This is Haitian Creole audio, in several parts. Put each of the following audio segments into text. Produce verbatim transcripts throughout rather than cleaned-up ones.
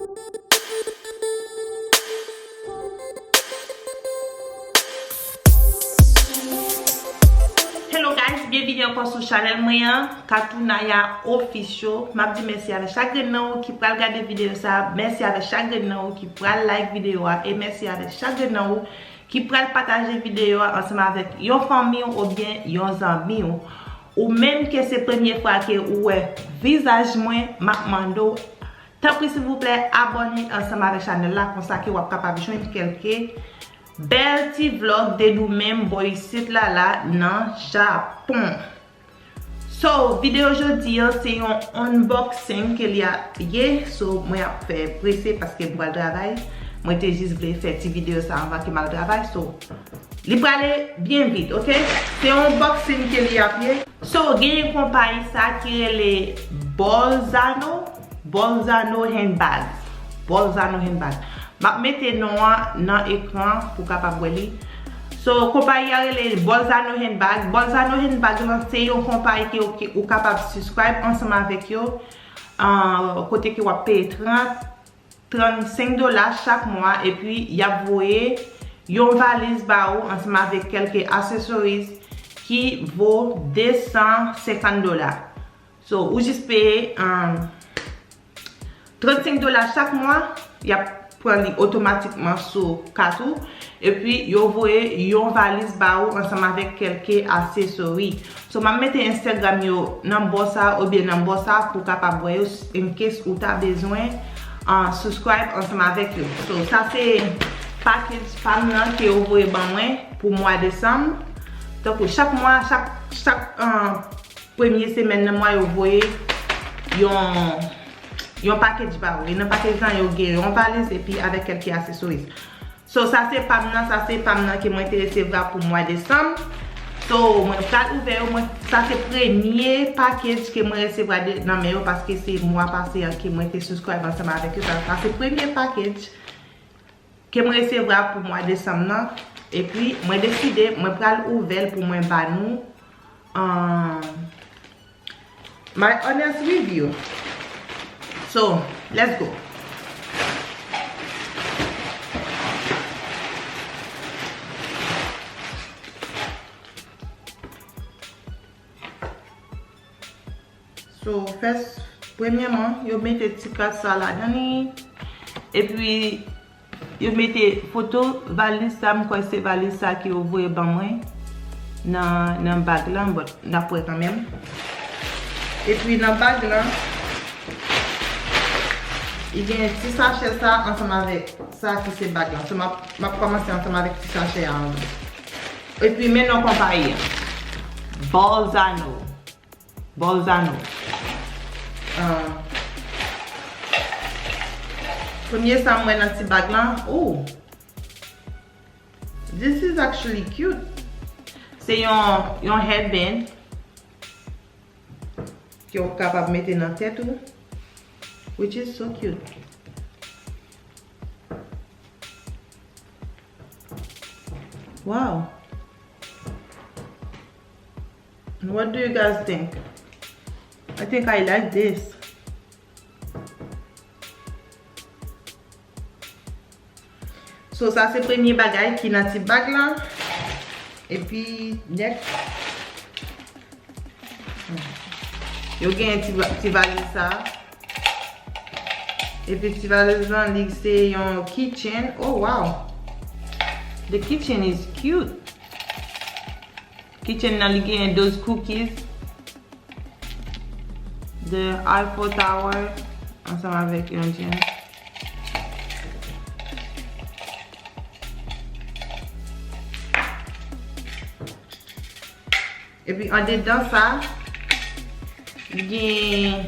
Hello guys, byenvini ankò sou chanèl mwen an, Katounaya Official. M ap di mèsi avèk chak grenn nan ou ki pral gade videyo sa a, mèsi avèk chak grenn nan ou ki pral like videyo a, e mèsi avèk chak grenn nan ou ki pral pataje videyo a ansanm avèk yon fanmi w oubyen yon zanmi w. Ou menm ke se premye fwa ke ou wè vizaj mwen, m ap mande w, tanpri silvouplè, abòne ansanm avèk chanèl la, konsa ke w ap kapab jwenn kèlke bèl ti vlòg de nou menm bò isit la la nan Japon. So, videyo jodi an, se yon unboxing ke li ap ye. So, mwen ap fè prese paske m pral travay. Mwen te jis vle fè ti videyo sa anvan ke m al travay. So, li prale byen vit, oke? Se yon unboxing ke li ap ye. So, genyen konpayi sa ki rele Bolzano, Bolzano Handbags. Bolzano Handbags. M ap mete non an nan ekran pou w kapab wè li. So, konpayi a rele Bolzano Handbag. Bolzano Handbag lan se yon konpayi ke, ke ou kapab subscribe ansanm avèk yo, ah, kote ke w ap peye trant, trannsenk dola chak mwa, epi y ap voye yon valiz ba ou ansanm avèk kèlke accessories ki vo de san senkant dola. So, ou jis peye, um, trannsenk dola chak mwa, y ap pran li otomatikman sou kat ou, epi yo voye yon valiz ba ou ansanm avèk kèlke aksesori. So, m ap mete Instagram yo nan bò sa oubyen nan bò sa pou w kapab wè yo, in case ou ta bezwen, uh, subscribe ansanm avèk yo. So, sa se package pa m nan ke yo voye ban mwen pou mwa desanm. Tankou chak mwa, chak, chak, uh, premye semèn nan mwa yo voye yon, yon package ba ou. E nan package lan, yo gen yon valiz epi avèk kèlke accessories. So, sa se pa m nan, sa se pa m nan ke mwen te resevwa pou mwa desanm. So, mwen pral ouvè yo, mwen, sa se premye package ke mwen resevwa de, nan men yo, paske se mwa pase an ke mwen te subscribe ansanm avèk yo. Sa, sa se premye package ke mwen resevwa pou mwa desanm nan. Epi, mwen deside, mwen pral ouvè l pou mwen ba nou, um, my honest review. So, let's go. So, first, premyèman, yo mete ti kat sa ladan li. Epi, yo mete foto valiz sa, m kwè se valiz sa ke yo voye ban mwen nan, nan bag lan, but n ap wè kanmenm. Epi nan bag lan, li gen ti sachè sa ansanm avèk sa ki se bag lan. So, m ap, m ap kòmanse ansanm avèk ti sachè a anvan. Epi men non konpayi an. Bolzano. Bolzano. Ah. Premye sa m wè nan ti bag lan. Oh. This is actually cute. Se yon, yon headband ke w kapab mete nan tèt ou, which is so cute. Wow. What do you guys think? I think I like this. So, sa se premye bagay ki nan ti bag lan. Epi, next. Yo gen ti, ti valiz sa. Epi ti valiz lan, li se yon keychain. Oh, wow. The keychain is cute. Keychain nan, li gen doz cookies. The Eiffel Tower ansanm avèk yon jeans. Epi andedan sa, li gen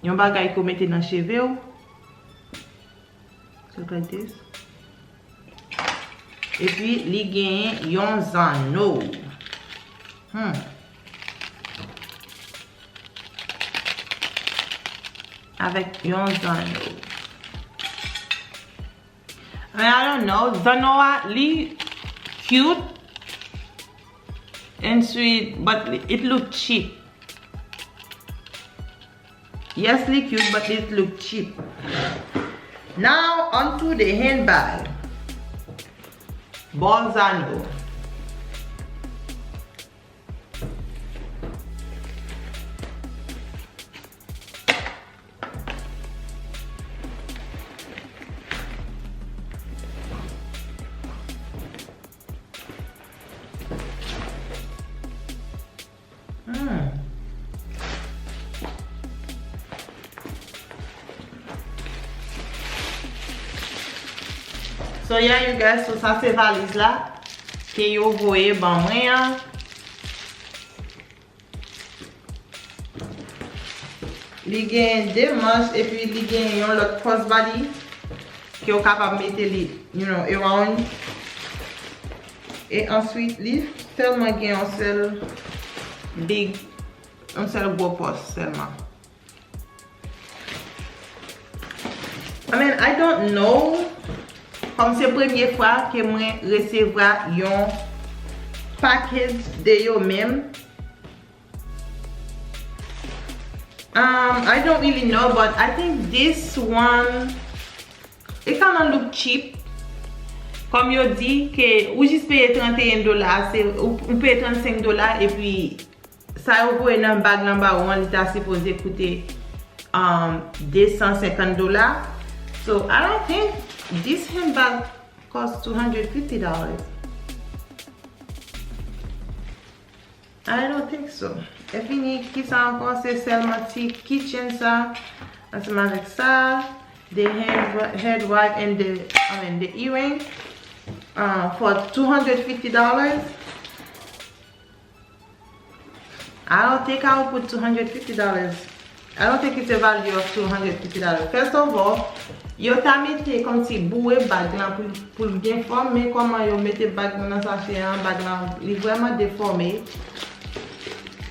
yon bagay ke w mete nan cheve w. Look like this. Epi li gen yon zanno. Hmm. Avèk yon zanno. And I don't know, zanno a, li cute and sweet, but it look cheap. Yes, li cute, but it look cheap. Now, onto the handbag. Bolzano. Hmm. So yeah, you guys, so sa se valiz la ke yo voye ban mwen an. Li gen de manch epi li gen yon lòt crossbody ke w kapab mete li, you know, around. E answit, li sèlman gen yon sèl big, yon sèl gwo pòch sèlman. I mean, I don't know. Kòm se premye fwa ke mwen resevwa yon package de yo menm. Um, I don't really know, but I think this one, it kinda look cheap. Kòm yo di ke ou jis peye trannteyen dola, se, ou, ou peye trannsenk dola, epi sa yo voye nan bag lan ba ou an, li ta sipoze koute, um, de san senkant dola. So, I don't think this handbag cost two hundred fifty dollars. I don't think so. Epi ni ki sa ankò, se sèlman ti keychain sa, ansanm avèk sa, the hand, head wipe and the, I mean, the earring, uh, for two hundred fifty dollars. I don't think I will put two hundred fifty dollars. I don't think it's a value of two hundred fifty dollars. First of all, yo ta mete kòmsi boure bag lan pou, pou l gen fòm, men kòman yo mete bag lan nan sachè an, bag lan li vrèman defòme.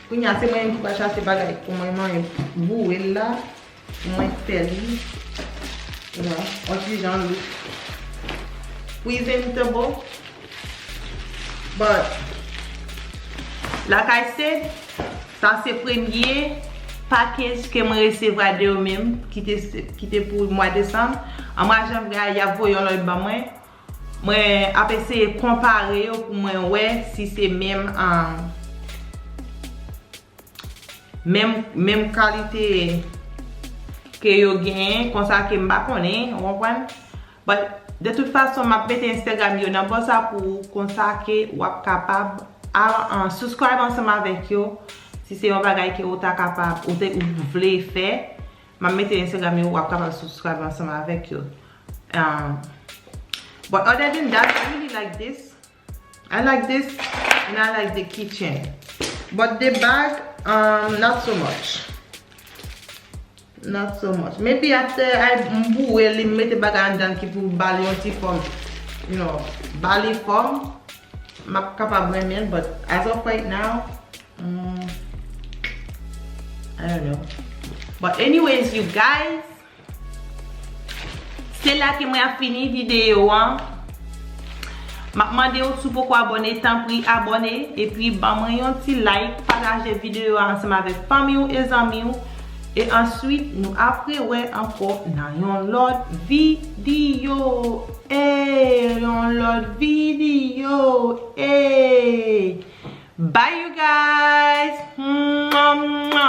Kounye a se mwen menm ki pral chache bagay pou mwen, mwen boure l la. Mwen fè li, you know, yon ti jan look presentable. But, like I said, sa se premye package ke mwen resevwa de yo menm, ki te, ki te pou mwa desanm. An mwa janvye a, y ap voye yon lòt ban mwen. Mwen ap eseye konpare yo pou mwen wè si se menm, um, menm, menm kalite ke yo genyen, konsa ke m pa konnen, ou konprann? But, de tout fason, m ap mete Instagram yo nan bò sa pou ou, konsa ke w ap kapab al, an, subscribe ansanm avèk yo, si se yon bagay ke ou ta kapab, ou te, ou vle fè, m ap mete Instagram yo, w ap kapab subscribe ansanm avèk yo. Um, but other than that, I really like this. I like this, and I like the keychain. But the bag, um, not so much. Not so much. Maybe after I m boure li, m mete bagay anndan ki pou ba li yon ti fòm, you know, ba li fòm, m ap kapab renmen l, but as of right now, mm, I don't know. But anyways, you guys, se la ke mwen ap fini videyo an. M ap mande w, si w poko abòne, tanpri abòne, epi ban mwen yon ti like, pataje videyo a ansanm avèk fanmi w e zanmi w. E answit, nou ap rewè ankò nan yon lòt videyo. E, yon lòt videyo. E. Bye, you guys. Mwa, mwa.